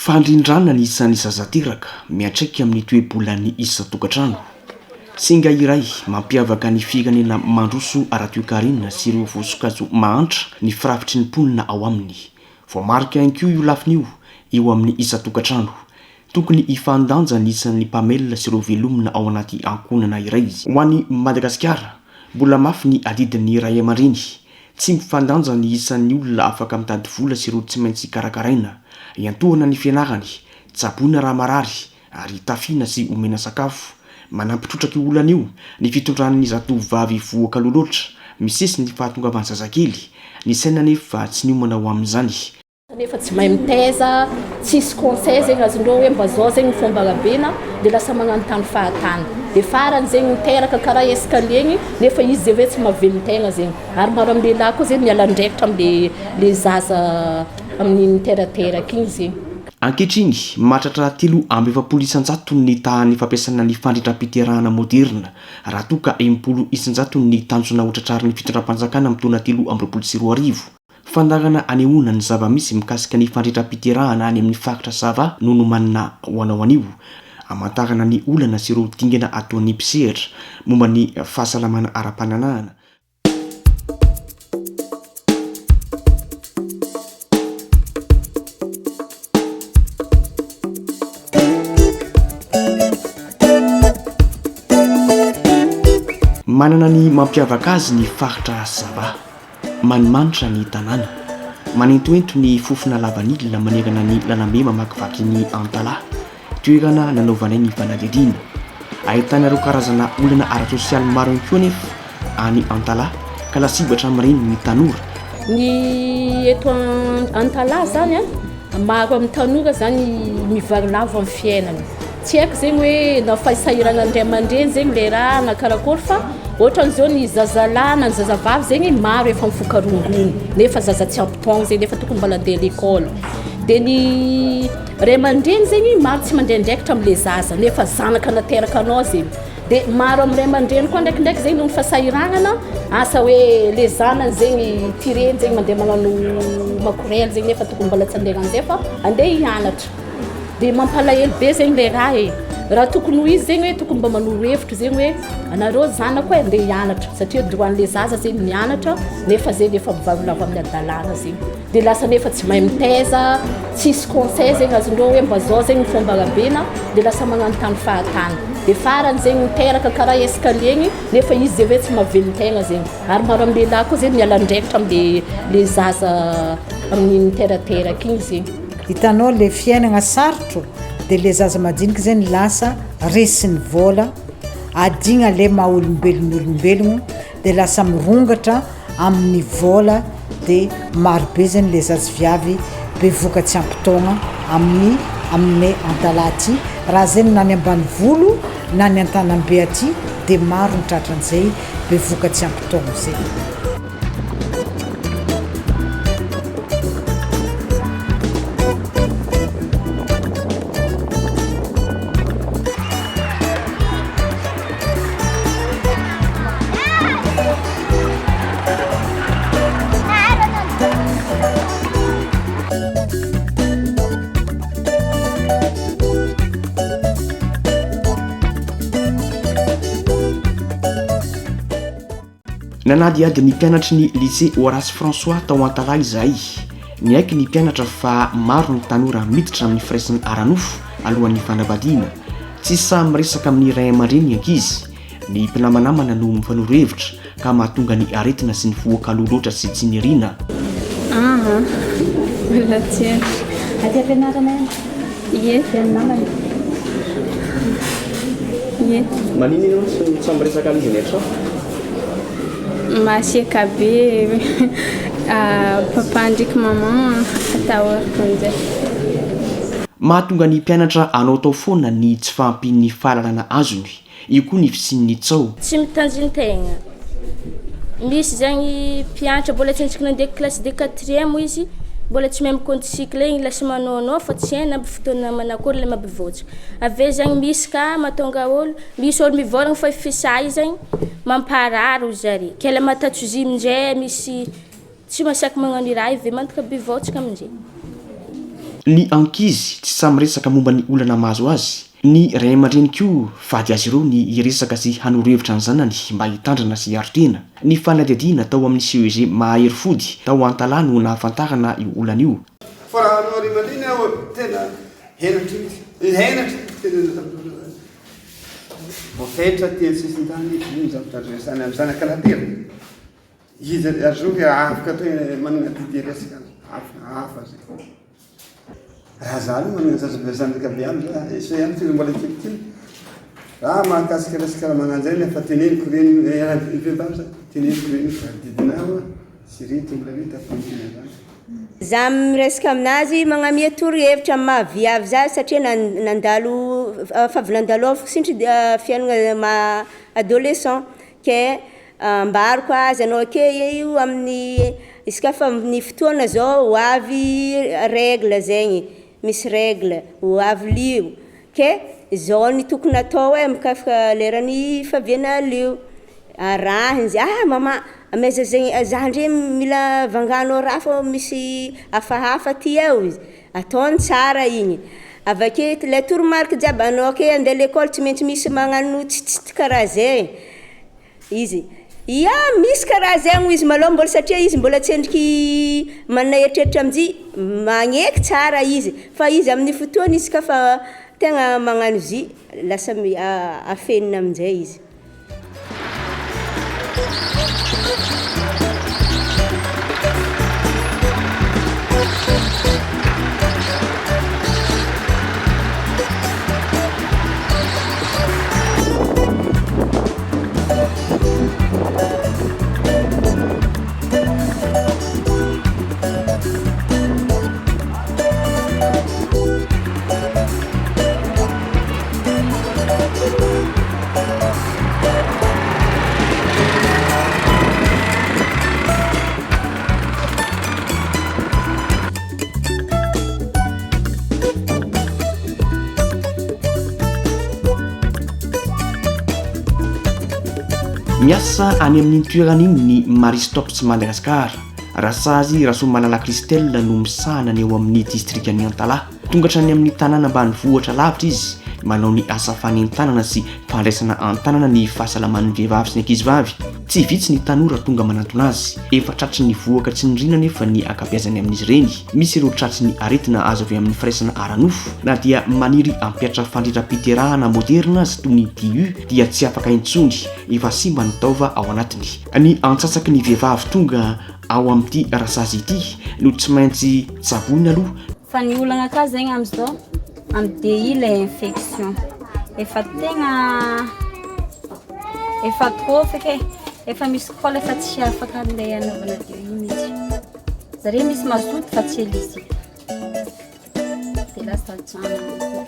Fandrindrana ny isan'ny zaza teraka, miantraika amin'ny toe-bolan'ny isan-tokantrano. Singa iray mampiavaka ny firenena mandroso ara-toekarena sy ireo voasokajy ho mahantra ny firafitry ny mponina ao aminy. Voamarika ihany koa io lafiny io eo amin'ny isan-tokantrano. Tokony hifandanja ny isan'ny mpamelona sy ireo velomina ao anaty ankohonana iray. Ho an'i Madagasikara, mbola mafy ny adidin'ny ray aman-dreny. Tsy mifandanja ny isan'ny olona afaka mitady vola sy ireo tsy maintsy karakaraina. Iantohana ny fianarany, tsaboina raha marary, ary tafiana sy omena sakafo. Manampy trotraka io olana io ny fitondran'ny zatovovavy vohoka aloha loatra, misesy ny fahatongavan'ny zazakely. Ny saina anefa tsy niomana ho amin'izany. Nefa tsy mahay mitaiza, tsisy conseil zegny azondreo hoe mba zao zegny ny fomba arabena de lasa magnanontany fahatany de farany zegny miteraka karaha escalier igny nefa izy zay hoe tsy mahavelon-tegna zegny ary maro amin'ny lehilahy koa zegny miala andraikitra amle le zaza amin'ny miterateraka igny zegny. Ankehitriny, mahatratra 43 isan-jatony ny tahan'ny fampiasana ny fandrindram-piterahana moderina, raha toa ka 60 isan-jatony ny tanjona hotratrarin'ny fitondram-panjakana amin'ny taona 2023. Fandaharana anehoana ny zava-misy mikasika ny fandrindram-piterahana any amin'ny faritra Sava no nomanina ho anao anio. Hamantarana ny olana sy ireo dingana ataon'ny mpisehatra momba ny fahasalamana ara-pananahana. Manana ny mampiavaka azy ny faritra Sava. Manimanitra ny tanàna. Manentoento ny fofona lavanila manerana ny lalambe mamakivaky ny Antalaha, toerana nanaovanay ny fanadihadiana. Ahitana ireo karazana olana ara-tsosialy maro ihany koa anefa any Antalaha ka lasibatra amin'ireny ny tanora. Ny eto Antalaha zany an, Maro amin'ny tanora zany mivarilavo amin'ny fiainana. Tsy haiko zegny hoe na fahasahiranan'ny ray aman-dreny zegny le raha na karakory fa ohatran'izao ny zazalahy na ny zazavavy zegny maro efa mifoka rongony nefa zaza tsy ampy taogno zegny nefa tokony mbola andeha l'école. De ny ray aman-dreny zegny maro tsy mandray andraikitra am'le zaza nefa zanaka nateraka anao zegny. Dia maro amin'ny ray aman-dreny koa ndraikindraiky zegny noho ny fahasahiranana, asa hoe le zanany zegny tireny zegny mandeha magnano makorel zegny nefa tokony mbola tsy andeha hagnano zay fa andeha hianatra. Dia mampalahelo be zegny le raha e. Raha tokony ho izy zegny hoe tokony mba manoro hevitra zegny hoe anareo zanako e andeha hianatra satria droit-n'le zaza zegny mianatra nefa zegny efa mivarilavo amin'ny hadalana zegny. Dia lasa nefa tsy mahay mitaiza, tsisy conseil zegny azondreo hoe mba zao zegny ny fomba arabena, dia lasa magnanontany fahatany. Dia farany zegny miteraka karaha escalier igny nefa izy zay hoe tsy mahavelon-tegna zegny. Ary maro amin'ny lehilahy koa zegny miala andraikitra amle le zaza amin'ny miterateraka igny zegny. Hitanao le fiainagna sarotro de le zaza madiniky zegny lasa resin'ny vôla, adigna le maha olombelogno olombelogno de lasa mirongatra amin'ny vôla de maro be zegny le zazaviavy bevoka tsy ampy taogna amin'ny aminay Antalaha aty, raha zegny na any ambanivolo na ny an-tanambe aty de maro ny tratran'izay bevoka tsy ampy taogno zay. Nanadihady ny mpianatry ny Lycée Horace François tao Antalaha izahay. Niaiky ny mpianatra fa maro ny tanora miditra amin'ny firaisana ara-nofo alohan'ny fanambadiana. Tsy sahy miresaka amin'ny ray aman-dreny ny ankizy. Ny mpinamanamana no mifanoro hevitra ka mahatonga ny aretina sy ny vohoka aloha loatra sy tsy niriana. Aa mbola tsy haiko. Aty am-pianarana ihany? Ie. Dia ny namana? Ie. Maninona ianao no tsy miresaka an'izy any an-trano? Masiaka be papa ndraiky maman atahorako amin'izay. Mahatonga ny mpianatra hanaotao foana ny tsy fahampian'ny fahalalana azony. Eo koa ny fisian'ny tsaho. Tsy mitanjon-tegna. Misy zegny mpianatra mbola tsy endriky nandeha classe de quatrième izy, mbola tsy mahay mikaonty cycle igny lasa manaonao fa tsy hainy aby fotoana manakôry le mampivôtsy. Avy eo zegny misy ka mahatonga ôlo, misy ôlo mivôlagna fa i fisa io zegny mamparary hoy zare, ke le matatso izy aminjay misy tsy mahasaky magnano i raha io ve mantoka bivôtsaka aminjay. Ny ankizy tsy sahy miresaka momba ny olana mahazo azy. Ny ray aman-dreny koa fady azy ireo ny hiresaka sy hanoro hevitra ny zanany mba hitandrina sy hiaro tena. Ny fanadihadiana tao amin'ny CEG Mahahery Fody tao Antalaha no nahafantarana io olana io. Fa raha hanao ray aman-dreny aho tena henatra mihitsy, henatra mihitsy tenenina tamin'ny olona zany. Voafetra aty an-tsisintany io ny zavatra resahina amin'ny zanaka laterina. Izy ary zoky afaka atao hoe manana adidy hiresaka hafa hafa zay. Raha za aloha manana zaza be zanaka be any za, eso ihany ty mbola kelikely. Raha mahakasika resaka raha magnano zay nefa teneniko reny ny vehivavy zany, teneniko reny fa adidinao sy ry ty mbola vita fa miteny an'zany. Za miresaka aminazy magnamia torohevitra amin'ny maha viavy za satria nan- nandalo fa avy nandalôvako sintry fiaignana maha adolescent ke Ambarako azy anao ake io amin'ny izy ka fa amin'ny fotoana zao ho avy règle zegny, misy règle, ho avy lio. Ke izao no tokony hatao e mikasika leran'ny fahaviana lio. Arahiny izy, ah maman, amaiza zegny za ndre mila vanganao raha fô misy hafahafa ty e hoy izy. Ataony tsara igny. Avake ilay toromarika jiaby, anao ake andeha lekôly tsy maintsy misy magnano tsitsit karaha zay. Izy, ia misy karaha zay hoy izy malôha mbôla satria izy mbôla tsendriky manana eritreritra amin'jy, magneky tsara izy. Fa izy amin'ny fotoany izy ka fa tegna magnano izy, lasa mi- afenina aminjay izy. Miasa any amin'iny toerana iny ny Marie Stopes Madagascar. Rasazy Rasoamalala Christelle no misahana ny ao amin'ny distrikan'i Antalaha. Tonga hatrany amin'ny tanàna ambanivohitra lavitra izy manao ny asa fanentanana sy fandraisana an-tanana ny fahasalaman'ny vehivavy sy ny ankizivavy. Tsy vitsy ny tanora tonga manantona azy. Efa tratry ny vohoka tsy nirina anefa ny ankabeazany amin'izy ireny. Misy ireo tratry ny aretina azo avy amin'ny firaisana ara-nofo. Na dia maniry hampihatra fandrindram-piterahana moderina aza toy ny DU dia tsy afaka intsony, efa simba ny taova ao anatiny. Ny antsasaky ny vehivavy tonga ao amin'ity rasazy ity no tsy maintsy tsaboina aloha. Fa ny olagna ka zegny amizao amy DI le infection efa tegna efa trop feky e, efa misy col efa tsy afaka andeha anaovana DI mihitsy, zare misy mazoto fa tsy éligible de lasa ajanona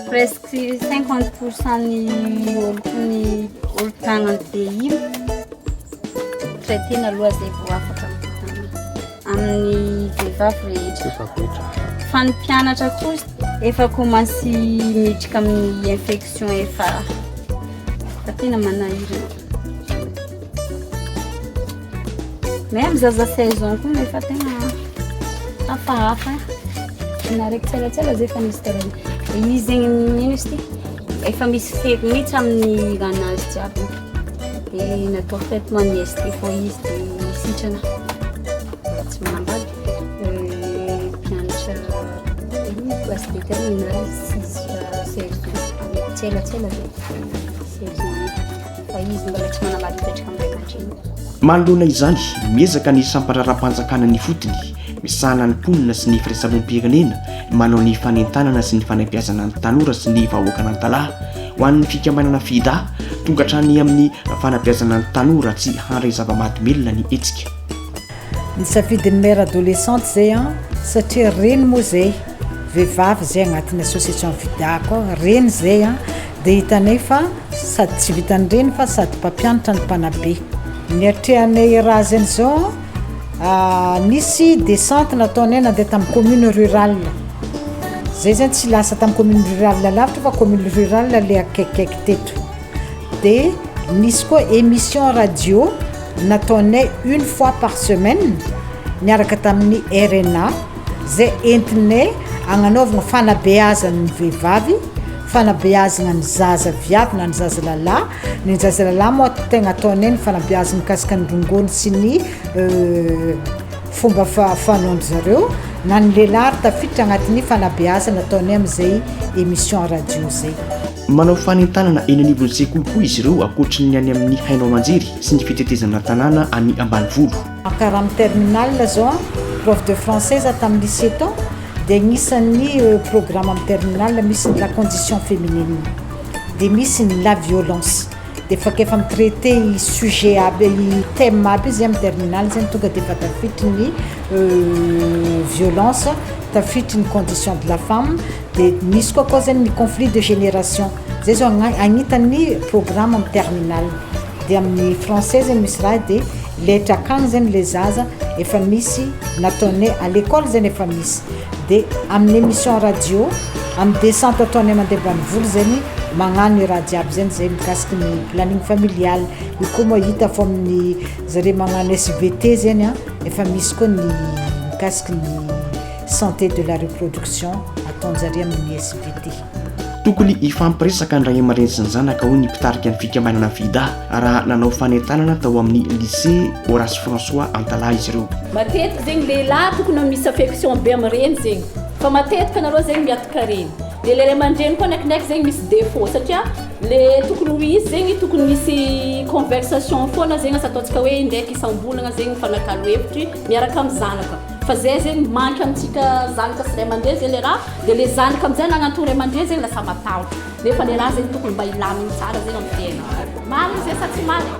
presque 50 pour cent ny olo ny olo mpagnano DI traitena aloha zay vao afaka amin'ny vehivavy rehetra fa ny mpianatra kosa efa commence miditra amin'ny infection efa efa tena manahirana même zaza 16 ans koa efa tena hafahafa na raiky tselatsela zay efa nisy karaha izy zegny ino izy ty efa misy fery mihitsy amin'ny ranazy jiaby de natao traitement ny ST fô izy de sitrana tsy manambady mpianatra ino classe de terminale six seize ans tselatsela zay seize ans fa izy mbola tsy manambady mipetraka amin'ny ray aman-dreny. Manoloana izany, miezaka ny sampan-draharaham-panjakana ny ifotony, misahana ny mponina sy ny firaisamonim-pirenena, manao ny fanentanana sy ny fanabeazana ny tanora sy ny vahoakan'Antalaha. Ho an'ny fikambanana FIDA, tonga hatrany amin'ny fanabeazana ny tanora tsy handray zava-mahadomelina ny hetsika. Nisafidin'ny mère adolescente zay an, satria reny moa zay, vehivavy zay agnatin'ny association FIDA koa, reny zay an, de hitanay fa sady tsy vitan'ny reny fa sady mpampianatra no mpanabe. Niatrehanay raha zegny zao an, nisy descente nataonay nandeha tamin'ny commune rurale, zay zany tsy lasa tamin'ny commune rurale lavitra fa commune rurale le akaikikaiky teto, de nisy koa émission radio nataonay une fois par semaine niaraka tamin'ny RNA. zay entinay agnanaovagna fanabeazana ny vehivavy, fanabeazana ny zaza viavy na ny zaza lalahy, ny zaza lalahy moa tegna ataonay ny fanabeazana mikasika ny rongony sy ny fomba fanaon-dry zareo na ny lehilahy ary tafiditra agnatin'ny fanabeazana ataonay am'izay émission radio zay. Manao fanentanana eny anivon'ny sekoly koa izy ireo ankoatry ny any amin'ny haino aman-jery sy ny fitetezana tanàna any ambanivolo. Karaha amin'ny terminale zao a, prof de français za tamin'ny lycée tao de agnisan'ny programme amin'ny terminale misy ny la condition féminine, de misy ny la violence, de efa k'efa mi-traiter i sujet aby i thème aby izy amin'ny terminale zegny tonga de efa tafiditry ny violence, tafiditry ny condition de la femme, de misy koa akao zegny ny conflit de génération, zay zao agna- agnitan'ny programme amy terminale, de amin'ny français zegny misy raha de letra akagny zegny le zaza efa misy nataonay à l'école zegny efa misy, de amin'ny émission radio, amy descente ataonay mandeha ambanivolo zegny magnano i raha jiaby zegny zay mikasiky ny planning familial, io koa moa hita fô amin'ny zare magnano SVT zegny a efa misy koa ny mikasiky ny santé de la reproduction ataon-jare amin'ny SVT. Tokony hifampiresaka ny ray aman-dreny sy ny zanaka, hoy ny mpitarika ny fikambanana FIDA, raha nanao fanentanana tao amin'ny lycée Horace François Antalaha izy ireo. Matetika zegny lehilahy tokony misy affection be amy reny zegny, fa matetika anareo zegny miatoka reny, de le ray aman-dreny koa ndraikindraiky zegny misy défaut, satria le tokony ho izy zegny tokony misy conversation foana zegny, asa ataontsika hoe indraiky isam-bolana zegny mifanakalo hevitry miaraka amy zanaka, fa zay zegny manky amitsika zanaka sy ray aman-dreny zay le raha, de le zanaka amizay nagnanto ray aman-dreny zegny lasa matahotra, nefa le raha zegny tokony mba hilaminy tsara zegny amy fiainana. Marina zay sa tsy marina?